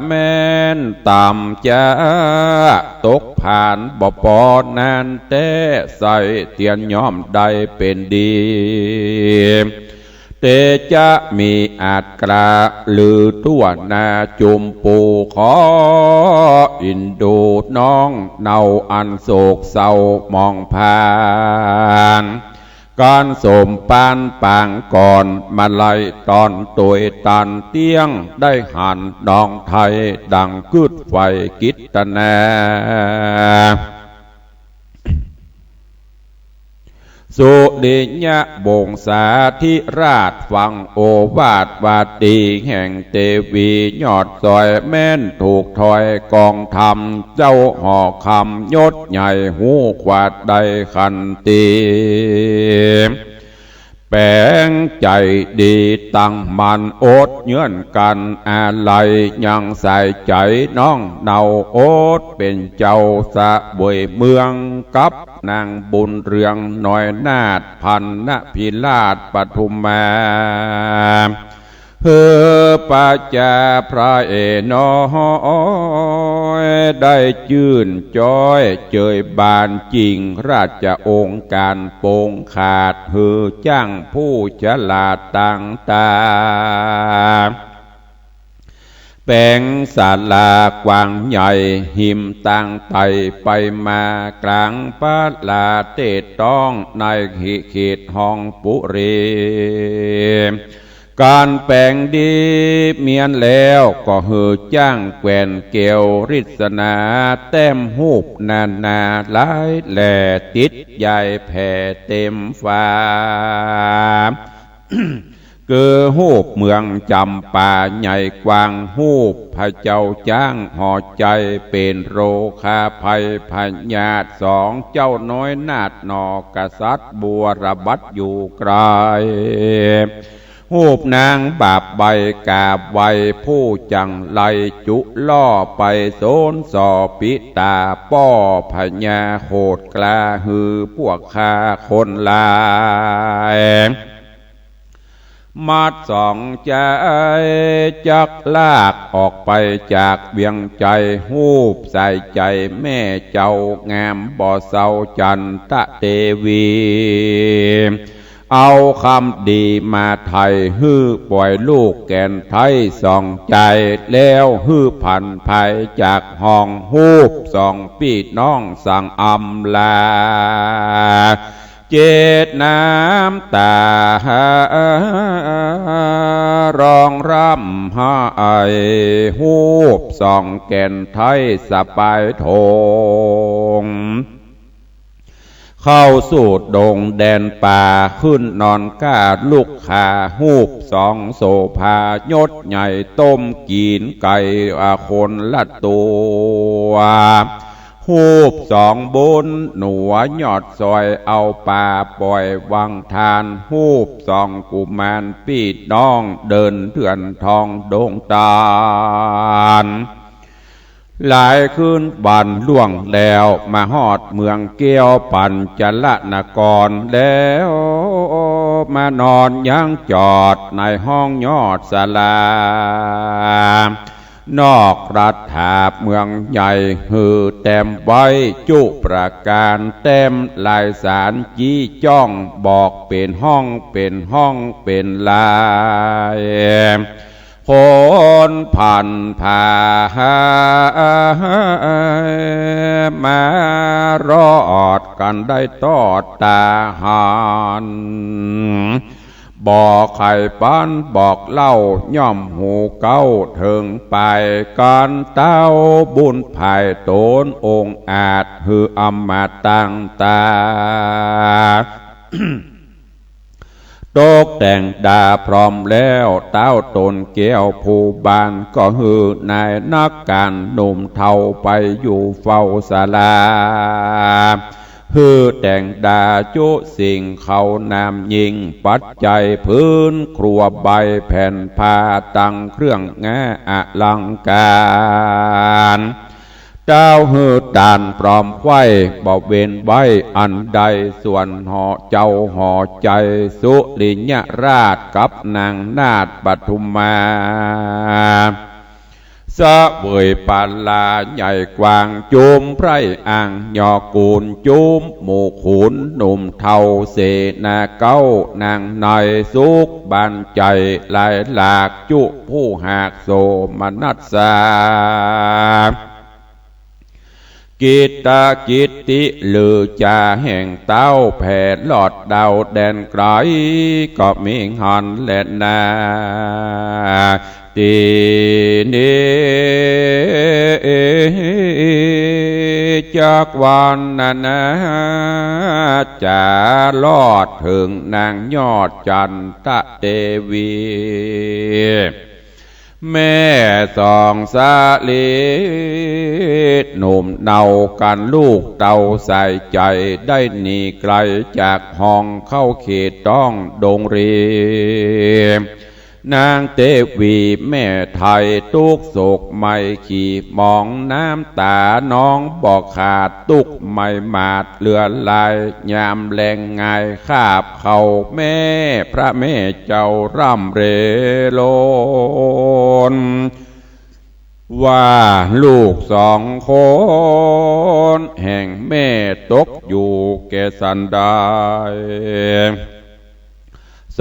แม่นต่ำจะตกผาน บ่ปอนานแต๊ใส่ เตียนย่อมได้เป๋นดี เตจะมีอาจกล้าลือทั่วหน้าจุมปู่ ขออินดูน้องเนาอันโศกเศร้าหมองผ่าน ก๋านสมปานปางก่อน มาลัยต๋อนตวยตันเตี้ยง ได้หันน้องไท้ดังกึ๊ดไฟกิตนา สุริยะวงศาธิราชฟังโอวาทวาตีแห่งเตวียอดสอย แม่นถูกถ้อยกองธรรม เจ้าหอคำยศใหญ่ฮู้ขวาดได้ขันติ แป๋งใจ๋ดีตั้งมั่นอดเยื่อนกั๋น อาลัยยังสายใจ๋น้องเนาอดเป๋นเจ้าเสวยเมือง กับนางบุญเรืองน้อยนาถพันนพิราชปทุมมา หื้อประจาพระเอ๋น้อย ได้จื้นจ๊อยเจยบานจิ่งราชองค์ก๋านปงขาด หื้อจ้างผู้ฉลาดต่างต๋า แป๋งศาลากว้างใหญ่ หิมตางไต่ไปมากลางพระลาเตศต้อง ในเขตห้องปุรี ก ก๋านแป๋งดีเมียนแล้ว ก็หื้อจ้างแกว่นแก้วริสนา แต้มฮูปนานาหลายแหล่ ติดใหญ่แผ่เต๋มฟ้า คือฮูปเมืองจ๋ำปาใหญ่กว้าง ฮูปพระเจ้าจ๊างหอใจ๋เป๋นโรคาภัยพยาธิ สองเจ้าน้อยนาถหน่อกษัตริย์บัวระบัดอยู่ไก๋ ฮูปนางบาปใบ้กราบไหว้ผู้จังไร จุล่อไปสนส่อปิตาป้อ พญาโหดกล้าหื้อพวกข้าคนหลาย มัดสองใจ๋จักลากออกไปจากเวียงใจ๋ ฮูปใส่ใจ๋แม่เจ้างามบ่เศร้าจันตะเตวี เอากำดีมาไถ่หื้อป่อยลูกแก่นไท้สองใจ๋ แล้วหื้อผันภายจากห้อง ฮูปสองปี้น้องสั่งอำลา เจ็ดน้ำต๋าฮ้องร่ำไห้ ฮูปสองแก่นไท้สะปายโถง เข้าสู่ดงแดนป่า ขึ้นนอนก้าลุกขา ฮูปสองโสภายศใหญ่ ต้มกิ๋นไก่อาคนละตั๋ว ฮูปสองบนเหนือยอดซอย เอาป่าป่อยวังทาน ฮูปสองกุมารปี้น้อง เดินเถื่อนท่องดงตาน หลายคืนวันล่วงแล้ว มาฮอดเมืองแก้วปัญจรนครแล้ว มานอนยังจอดในห้องยอดศาลา นอกรัฐาเมืองใหญ่ หื้อแต้มไว้จุประก๋าน แต้มลายสารจี้จ้อง บอกเป๋นห้องเป๋นห้องเป๋นลาย คนผ่านผ่านมารอดกั๋นได้ตอดต๋าหัน บ่ใค่ปันบอกเล่า ย่อมฮู้เก๊าเถิงไป ก๋านเต้าบุญภายต๋นองอาจ หื้ออำมาตย์ตั้งต๋า ตกแต่งดาพร้อมแล้ว เต้าต๋นแก้วผู้บ้าน ก็หื้อนายนักก๋านหนุ่มเฒ่าไปอยู่เฝ้าศาลา หื้อแต่งดาจุสิ่งเข้าน้ำยิ่ง ปัจจัยพื้นครัวใบแผ่นผ้า ตังเครื่องงาอลังก๋าร เต้าหื้อตานพร้อมไขว้ บ่เว้นไว้อันใด ส่วนหอเจ้าหอใจ๋สุริยราช กับนางนาถปทุมมา เสวยปาลาใหญ่กว้าง จุมไพร่อ่างยอกูล จุมหมู่ขุนหนุ่มเฒ่า เสนาเก๊านางในสุขบานใจ๋ หลายหลากจุผู้หากโสมนัสสา กิตตะกิตติลือจาแห่งเต้า แผ่ลอดดาวแดนไก๋ ก็มีหั้นแลนา ตี้นี้จักวรรณนา จ๋ารอดเถิงนางยอดจันตะเตวี แม่สองสาลี หนุ่มเนากั๋นลูกเต้าสายใจ๋ ได้หนีไก๋จากห้องเข้าเขตต้องดงรี นางเตวีแม่ไทยตุ๊กข์โศกไหม้ขี้หมอง น้ำต๋านองบ่ขาด ตุ๊กข์ไหม้หมาดเหลือหลาย ยามแลงงายคาบเข้า แม่พระแม่เจ้าร่ำเรรน ว่าลูกสองคนแห่งแม่ตกอยู่แก่สันใด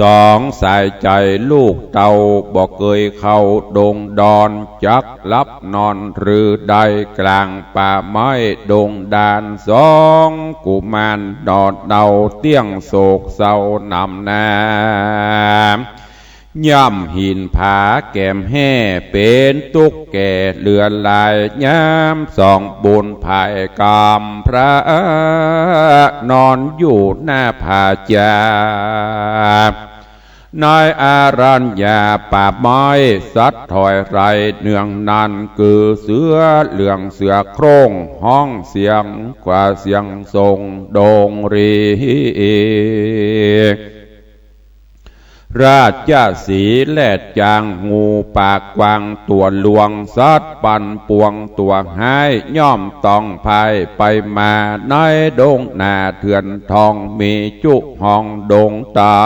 สองสายใจ๋ลูกเต้าบ่เกยเข้าดงดอน จักหลับนอนหรือได้กลางป่าไม้ดงดาน สองกุมารหนอดเนาเตี้ยงโศกเศร้าหนำหนา ย่ำหินผาแก้มแห้ เป๋นตุ๊กข์แก่เหลือหลาย ยามส่องบุญภายกำพระ นอนอยู่หน้าผาจา ในอรัญญาป่าไม้ สัตว์ถ้อยไร้เนืองนั้น คือเสือเหลืองเสือโคร่ง ฮ้องเสียงกว่าเสียงสงโดงรี ราชสีห์แลดจาง งูปากกว้างตั๋วหลวง สัตว์ปันปวงตั๋วฮ้าย ย่อมต้องพ่ายไปมา ในดงนาเถื่อนทอง มีจุฮ้องดงตา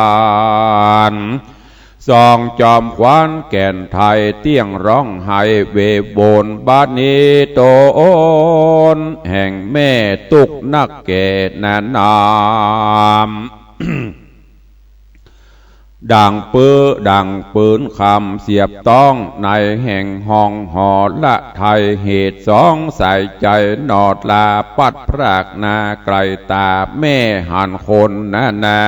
ล สองจอมขวัญแก่นไทย เตี้ยงฮ้องไห้เวววน บัดนี้ต๋นแห่งแม่ตุ๊กข์นักแก่นานา ดั่งปื้อดั่งปืนคำเสียบต้อง ในแห่งฮ้องหอละไทย เหตุสองสายใจ๋หนอดลา ปัดพรากนาไกลต๋า แม่หันคนนานา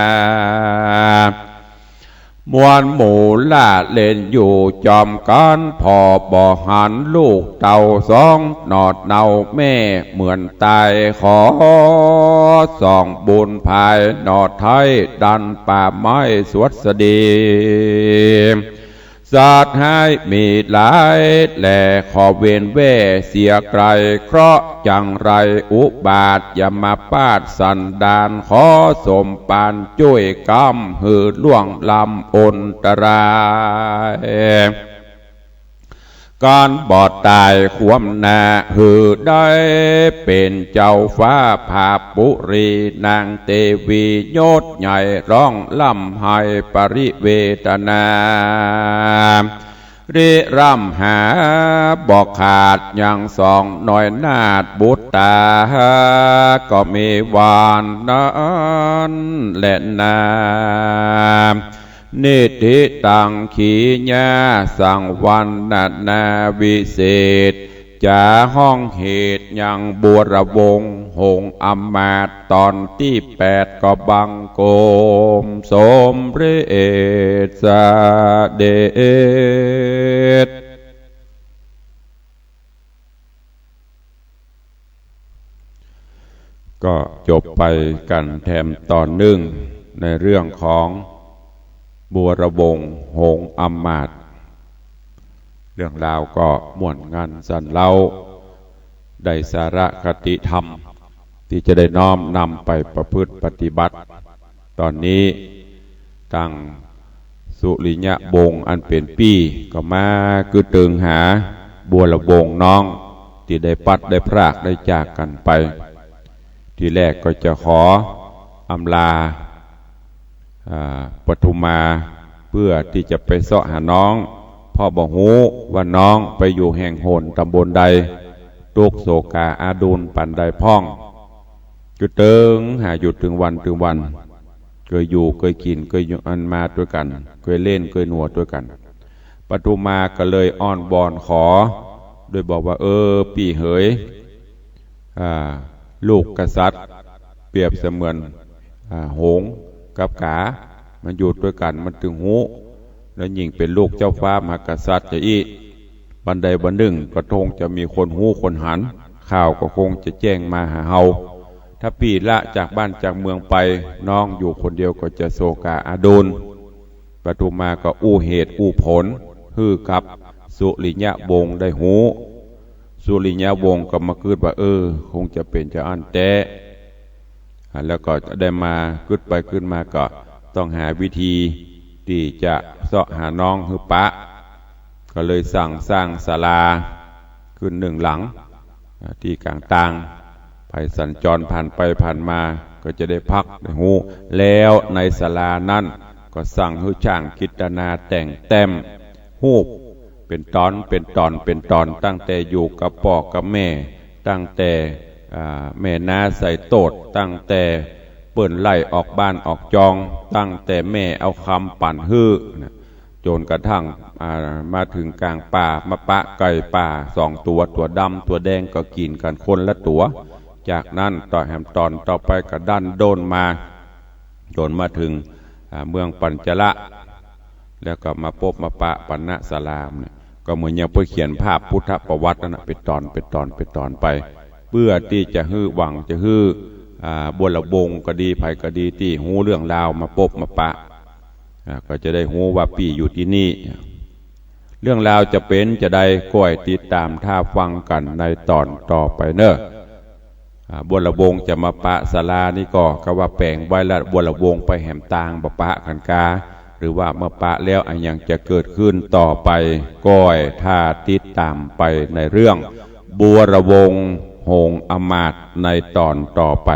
มวลหมู่ล่าเล่นอยู่จอมกั๋น พ่อบ่หันลูกเต้าสอง หนอดเน่าแม่เหมือนต๋าย ขอส่องบุญภายหนอดไท้ ดันป่าไม้สวัสดี สัตว์ฮ้ายมีหลายแล ขอเว้นแว่เสียไกล เคราะห์จังไรอุบาท ยมบาทสันดาน ขอสมปานจ้วยกำ หื้อล่วงล้ำอนตราย ก๋านบ่ต๋ายคว่ำหน้า หื้อได้เป๋นเจ้าฟ้าผาปุรี นางเตวียศใหญ่ ฮ้องร่ำไห้ปริเวทนา ริร่ำหาบ่ขาด ยังสองน้อยนาถบุตรา ก็มีวานนั้นแลนา นิธิตังขีญา สังวรรณนาวิเศษ จะฮ้องเหตุยังบัวระวงศ์หงส์อำมาตย์ ต๋อนตี้แปด ก็บังคมสมเร็จเสด็จ ก็จบไปกั๋นแถมต๋อนนึ่ง ในเรื่องของบัวระวงศ์หงส์อำมาตย์ เรื่องราวก็ม่วนงันสั้นเล้า ได้สาระคติธรรม ตี้จะได้น้อมนำไปประพฤติปฏิบัติ ต๋อนนี้ ตังสุริยะวงศ์อันเป๋นปี้ก็มาคือเติงหาบัวระวงศ์น้อง ตี้ได้ปัดได้พรากได้จากกั๋นไป ตี้แรกก็จะขออำลา อ่า ปทุมมา เปื้อตี้จะไปเซาะหาน้อง เพราะบ่ฮู้ว่าน้องไปอยู่แห่งหนต๋ำบลใด ตุ๊กข์โศกาอาดูลปานใดพ่อง คือเติงหาอยู่ตึงวันตึงวัน เกยอยู่เกยกิ๋นเกยอยู่อันมาตวยกั๋น เกยเล่นเกยหัวตวยกั๋น ปทุมมาก็เลยอ้อนวอนขอ โดยบอกว่า เออ ปี้เหย อ่า ลูกกษัตริย์เปรียบเสมือน อ่า หงส์กับก๋า มันอยู่ตวยกั๋นมันตึงฮู้ แล้วยิ่งเป๋นลูกเจ้าฟ้ามหากษัตริย์จะอี้ วันใดวันนึ่งก็คงจะมีคนฮู้คนหัน ข่าวก็คงจะแจ้งมาหาเฮา ถ้าปี้ละจากบ้านจากเมืองไป น้องอยู่คนเดียวก็จะโศกาอาดูล ปทุมมาก็อู้เหตุอู้ผลหื้อกับสุริยวงศ์ได้ฮู้ สุริยวงศ์ก็มากึ๊ดว่า เออ คงจะเป๋นจาอั้นแต๊ อ่า แล้วก็ได้มากึ๊ดไปกึ๊ดมาก็ต้องหาวิธีตี้จะเซาะหาน้องหื้อปะ ก็เลยสั่งสร้างศาลาขึ้นหนึ่งหลัง อ่า ตี้ก๋างตาง ใผสัญจรผ่านไปผ่านมาก็จะได้พักได้ฮู้ แล้วในศาลานั้นก็สั่งหื้อจ้างกิตนาแต่งแต้มฮูป เป๋นต๋อน เป๋นต๋อน เป๋นต๋อน ตั้งแต่อยู่กับป้อกับแม่ ตั้งแต่ อ่า แม่นาใส่โต้ษ ตั้งแต่เปิ้นไล่ออกบ้านออกจอง ตั้งแต่แม่เอาคำปั๋นหื้อนะ จ๋นกระทั่ง อ่า มาเถิงก๋างป่า มาปะไก่ป่าสองตั๋ว ตั๋วดำตั๋วแดงก็กิ๋นกั๋นคนละตั๋ว จากนั้นต่อแหมต๋อนต่อไปก็ดั้นด้นมา จ๋นมาเถิง อ่า เมืองปัญจละ แล้วก็มาปบมาปะปั๋น ณ ศาลาเนี่ย ก็เหมือนอย่างเปิ้นเขียนภาพพุทธประวัตินั่นน่ะ เป๋นต๋อน เป๋นต๋อน เป๋นต๋อนไป เปื้อตี้จะหื้อ หวังจะหื้อ อ่า บัวระวงศ์ก็ดี ใผก็ดี ตี้ฮู้เรื่องราวมาปบมาปะ อ่า ก็จะได้ฮู้ว่าปี้อยู่ตี้นี่ เรื่องราวจะเป๋นจาใด ก้อยติดต๋ามถ้าฟังกั๋นในต๋อนต่อไปเน่อ อ่า บัวระวงศ์จะมาปะศาลานี่ก็ กาว่าแป๋งไว้แล้ว บัวระวงศ์ไปแหมตาง บ่ปะกั๋นกา หรือว่าเมื่อปะแล้วอะหยังจะเกิดขึ้นต่อไป ก้อยถ้าติดต๋ามไปในเรื่องบัวระวงศ์โหงอำมาตย์ในต๋อนต่อไป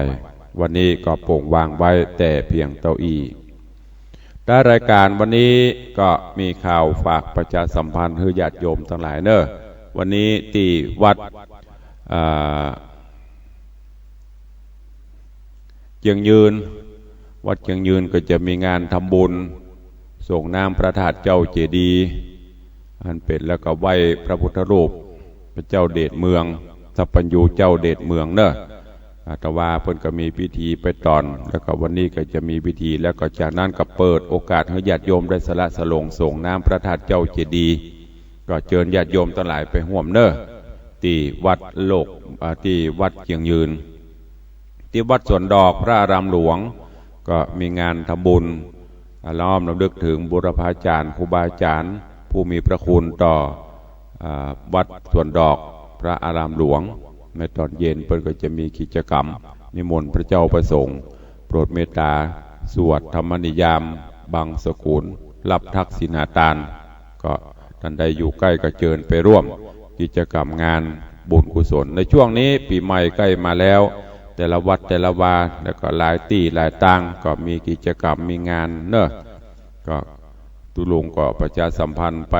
วันนี้ก็โป่งวางไว้แต่เพียงเต้าอี้ ท้ายรายก๋านวันนี้ก็มีข่าวฝากประชาสัมพันธ์หื้อญาติโยมตังหลายเน่อ วันนี้ตี้วัด อ่า เจียงยืน วัดเจียงยืนก็จะมีงานทำบุญส่งน้ำพระธาตุเจ้าเจดีย์ อันเป๋น แล้วก็ไหว้พระพุทธรูปพระเจ้าเดชเมือง สัพพัญญูเจ้าเดชเมืองเน่อ อาตมาเปิ้นก็มีพิธีไปต๋อน แล้วก็วันนี้ก็จะมีพิธี แล้วก็จากนั้นก็เปิดโอกาสหื้อญาติโยมได้สละสลงส่งน้ำพระธาตุเจ้าเจดีย์ ก็เจิญญาติโยมตังหลายไปฮ่วมเน่อ ตี้วัดโลก อ่า ตี้วัดเจียงยืน ตี้วัดสวนดอกพระอารามหลวง ก็มีงานทำบุญ อ่า น้อมรำลึกเถิงบูรพาจารย์ ครูบาอาจารย์ ผู้มีพระคุณต่อ อ่า วัดสวนดอกพระอารามหลวง ในต๋อนเย็นเปิ้นก็จะมีกิจกรรมนิมนต์พระเจ้าพระสงฆ์ โปรดเมตต๋าสวดธรรมนิยาม บังสกุล รับทักษิณาตาน ก็ต้านใดอยู่ใก้ก็เจิญไปฮ่วมกิจกรรมงานบุญกุศล ในช่วงนี้ปี๋ใหม่ใก้มาแล้ว แต่ละวัดแต่ละวา แล้วก็หลายตี้หลายตางก็มีกิจกรรมมีงานเน่อ ก็ตุ๊ลุงก็ประชาสัมพันธ์ไป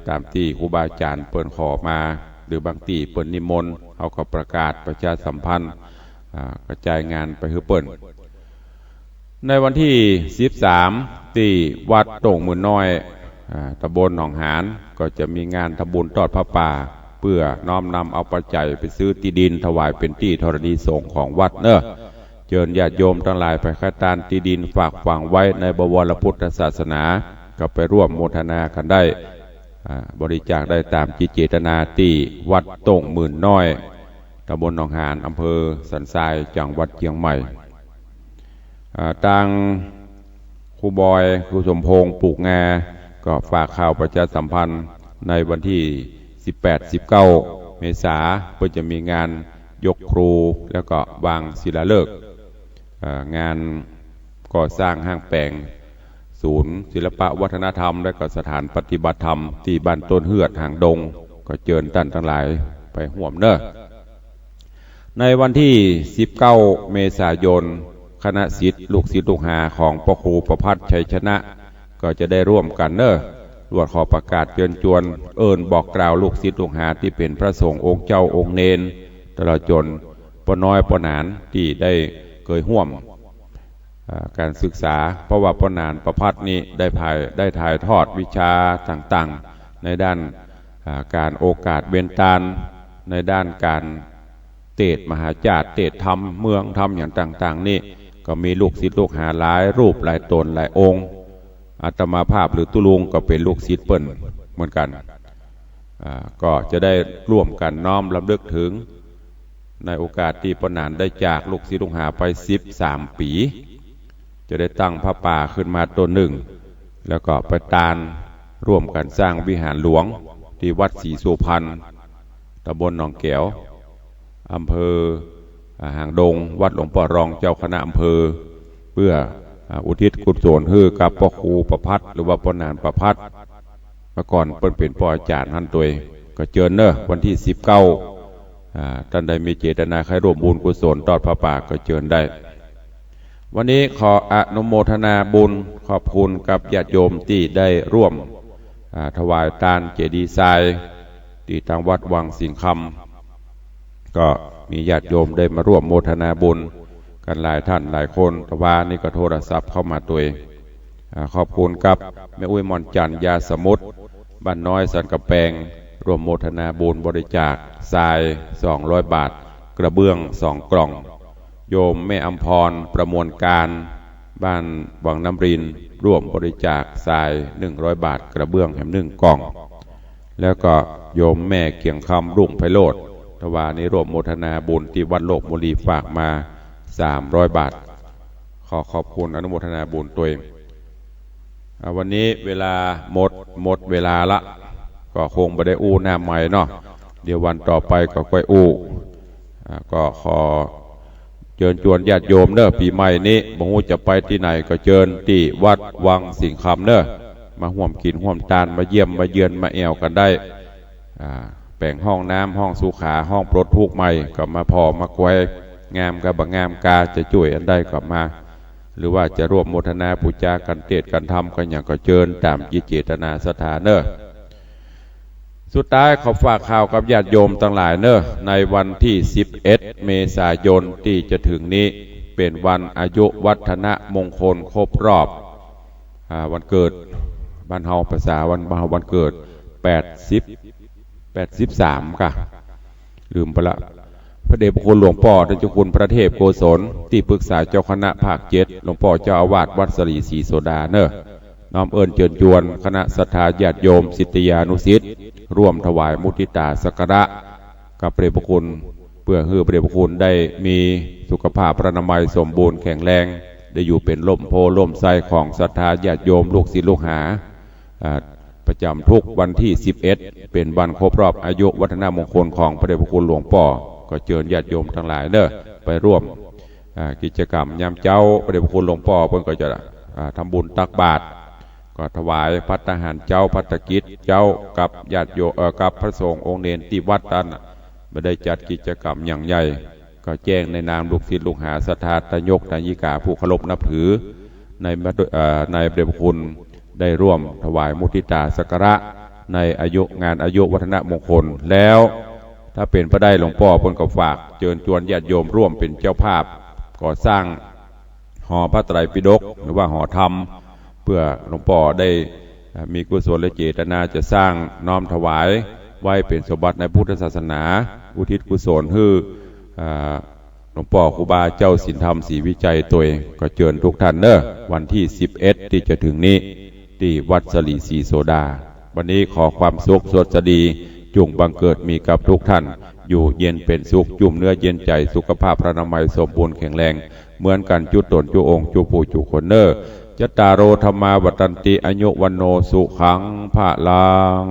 ต๋ามตี้ครูบาอาจารย์เปิ้นขอมา หรือบางตี้เปิ้นนิมนต์ เฮาก็ประกาศประชาสัมพันธ์ อ่า กระจายงานไปหื้อเปิ้น ในวันตี้สิบสาม ตี้วัดโต้งหมื่นน้อย อ่า ตำบลหนองหาน ก็จะมีงานทำบุญทอดผ้าป่า เปื้อน้อมนำเอาปัจจัยไปซื้อตี้ดินถวายเป๋นตี้ธรณีสงฆ์ของวัดเน่อ เจิญญาติโยมตังหลายไปขายตานตี้ดินฝากฝังไว้ในบวรพุทธศาสนา ก็ไปฮ่วมโมทนากั๋นได้ อ่า บริจาคได้ต๋ามจิตเจตนาตี้วัดโต้งหมื่นน้อย ตำบลหนองหาน อำเภอสันทราย จังหวัดเจียงใหม่ อ่า ตางครูบอย ครูสมพงษ์ ปูกงา ก็ฝากข่าวประชาสัมพันธ์ ในวันตี้สิบแปด สิบเก้า เมษา เปิ้นจะมีงานยกครู แล้วก็วางศิลาฤกษ์ อ่า งานก่อสร้างห้างแป๋ง ศูนย์ศิลปะวัฒนธรรม และก็สถานปฏิบัติธรรมตี้บ้านต้นเฮือดหางดง ก็เจิญต้านตังหลายไปฮ่วมเน่อ ในวันตี้สิบเก้า เมษายน คณะศิษย์ลูกศิษย์ลูกหาของพระครูประภัสชัยชนะ ก็จะได้ฮ่วมกั๋นเน่อ ลวดขอประกาศเจิญจวน เอิ้นบอกกล่าวลูกศิษย์ลูกหาตี้เป๋นพระสงฆ์องค์เจ้าองค์เณร ตลอดจ๋นป้อน้อยป้อหนานตี้ได้เกยฮ่วม อ่า ก๋านศึกษา เพราะว่าป้อหนานประภัสนี่ได้ถ่าย ได้ถ่ายทอดวิชาต่างๆ ในด้าน อ่า ก๋านโอกาสเวนตาล ในด้านก๋านเตสน์มหาจาตุ เตสน์ธรรม เมืองธรรมอย่างต่างๆ นี่ ก็มีลูกศิษย์ลูกหาหลายรูปหลายต๋นหลายองค์ อาตมาภาพหรือตุ๊ลุงก็เป๋นลูกศิษย์เปิ้นเหมือนกั๋น อ่า ก็จะได้ฮ่วมกั๋นน้อมรำลึกเถิง ในโอกาสตี้ป้อหนานได้จากลูกศิษย์ลูกหาไปสิบสามปี๋ จะได้ตั้งผ้าป่าขึ้นมาต๋นนึ่ง แล้วก็ไปตานฮ่วมกั๋นสร้างวิหารหลวงตี้วัดศรีสุพรรณ ตำบลหนองแก๋ว อำเภอ อ่า หางดง วัดหลวงป้อรองเจ้าคณะอำเภอ เปื้อ อ่า อุทิศกุศลหื้อกับป้อครูประภัส หรือว่าป้อหนานประภัส เมื่อก่อนเปิ้นเป๋นป้ออาจ๋ารย์หั้นตวย ก็เจิญเน่อ วันตี้สิบเก้า อ่า ต้านใดมีเจตนาใค่ฮ่วมบุญกุศลทอดผ้าป่าก็เจิญได้ วันนี้ขออนุโมทนาบุญ ขอบคุณกับญาติโยมตี้ได้ฮ่วม อ่า ถวายตานเจดีย์ทราย ตี้ตางวัดวังสิงห์คำ ก็มีญาติโยมได้มาฮ่วมโมทนาบุญกั๋นหลายต้านหลายคน ตะวานี้ก็โทรศัพท์เข้ามาตวย อ่า ขอบคุณกับแม่อุ๊ยหม่อนจันทร์ ยาสมุทร บ้านน้อยสันก๋ำแปง ฮ่วมโมทนาบุญบริจาคทรายสองร้อยบาท กระเบื้องสองกล่อง โยมแม่อำพร ประมวลการ บ้านวังน้ำริน ร่วมบริจาคทรายหนึ่งร้อยบาท กระเบื้องแหมหนึ่งกล่อง แล้วก็โยมแม่เกียงคำ รุ่งไพโรจน์ ทวายนี้ร่วมโมทนาบุญตี้วัดโลกบุรี ฝากมาสามร้อยบาท ขอขอบคุณอนุโมทนาบุญตวย อ่า วันนี้เวลาหมด หมดเวลาละ ก็คงบ่ได้อู้หน้าใหม่เนาะ เดี๋ยววันต่อไปก็ค่อยอู้ อ่า ก็ขอเจิญจวนญาติโยมเน้อ ปี๋ใหม่นี้บ่ฮู้จะไปตี้ไหนก็เจิญตี้วัดวังสิงห์คำเน้อ มาฮ่วมกิ๋นฮ่วมตาน มาเยี่ยมมาเยือน มาแอ่วกั๋นได้ อ่า แป๋งห้องน้ำ ห้องสุขา ห้องปลดทุกข์ใหม่ ก็มาผ่อมาแกว่ งามกาบ่งามกา จะจ้วยอันใดก็มา หรือว่าจะร่วมโมทนาปู๋จากั๋น เตศน์กั๋น ธรรมกั๋นหยังก็เจิญ ต๋ามจิตเจตนาศรัทธาเน้อ สุดท้ายขอฝากข่าวกับญาติโยมตังหลายเน้อ ในวันตี้สิบเอ็ดเมษายนตี้จะเถิงนี้ เป๋นวันอายุวัฒนมงคลครบรอบ อ่า วันเกิด บ้านเฮาภาษาวัน บ้านเฮาวันเกิด แปดสิบ แปดสิบสามก่ะ ลืมไปละ พระเดชพระคุณหลวงป้อต้านเจ้าคุณพระเทพโกศล ตี้ปรึกษาเจ้าคณะภาคเจ็ด หลวงป้อเจ้าอาวาสวัดสะหลีศรีโสดาเน้อ น้อมเอิ้นเจิญจวนคณะศรัทธาญาติโยมศิษยานุศิษย์ ร่วมถวายมุทิตาสักการะกับพระเดชพระคุณ เปื้อหื้อพระเดชพระคุณได้มีสุขภาพพรรณนามัยสมบูรณ์แข็งแรง ได้อยู่เป๋นฮ่มโพธิ์ฮ่มไทรของศรัทธาญาติโยมลูกศิษย์ลูกหา อ่า ประจ๋ำทุกวันตี้สิบเอ็ด เป๋นวันครบรอบอายุวัฒนมงคลของพระเดชพระคุณหลวงป้อ ก็เจิญญาติโยมตังหลายเน้อ ไปร่วม อ่า กิจกรรมยามเจ๊า พระเดชพระคุณหลวงป้อเปิ้นก็จะ อ่า ทำบุญตักบาตร ก็ถวายภัตตาหารเจ๊า ภัตตากิจเจ๊า กับญาติโยม เอ่อ กับพระสงฆ์องค์เณรตี้วัดตันน่ะ บ่ได้จัดกิจกรรมหยังใหญ่ ก็แจ้งในนามลูกศิษย์ลูกหาศรัทธาตายกตายิกาผู้เคารพนับถือ ในมาด้วย เอ่อ ในพระเดชพระคุณได้ร่วมถวายมุทิตาสักการะในอายุ งานอายุวัฒนมงคลแล้ว ถ้าเป๋นไปได้หลวงป้อเปิ้นก็ฝากเจิญจวนญาติโยมร่วมเป๋นเจ้าภาพก่อสร้างหอพระไตรปิฎก หรือว่าหอธรรม เปื้อหลวงป้อได้ เอ่อ มีกุศลเจตนาจะสร้างน้อมถวายไว้เป๋นสมบัติในพุทธศาสนา อุทิศกุศลหื้อ เอ่อ หลวงป้อครูบาเจ้าศีลธรรมศรีวิชัยตวย ก็เจิญทุกท่านเน้อ วันตี้สิบเอ็ดตี้จะเถิงนี้ ตี้วัดสะหลีศรีโสดา วันนี้ขอความสุขสวัสดีจุ่งบังเกิดมีกับทุกท่าน อยู่เย็นเป๋นสุข จุ่มเนื้อเย็นใจ๋ สุขภาพพรรณนามัยสมบูรณ์แข็งแรง เหมือนกั๋นจุ๊ต๋นจุ๊องค์จุ๊ผู้จุ๊คนเน้อ จัตตาโร ธัมมา วัฑฒันติ อายุ วัณโณ สุขัง พะลัง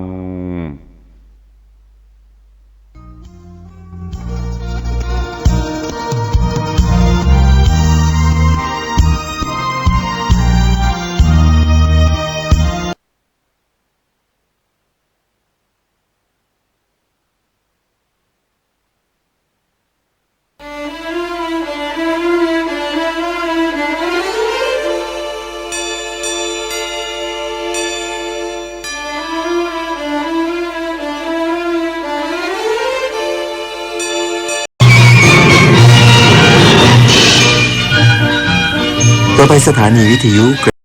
ต่อไปสถานีวิทยุ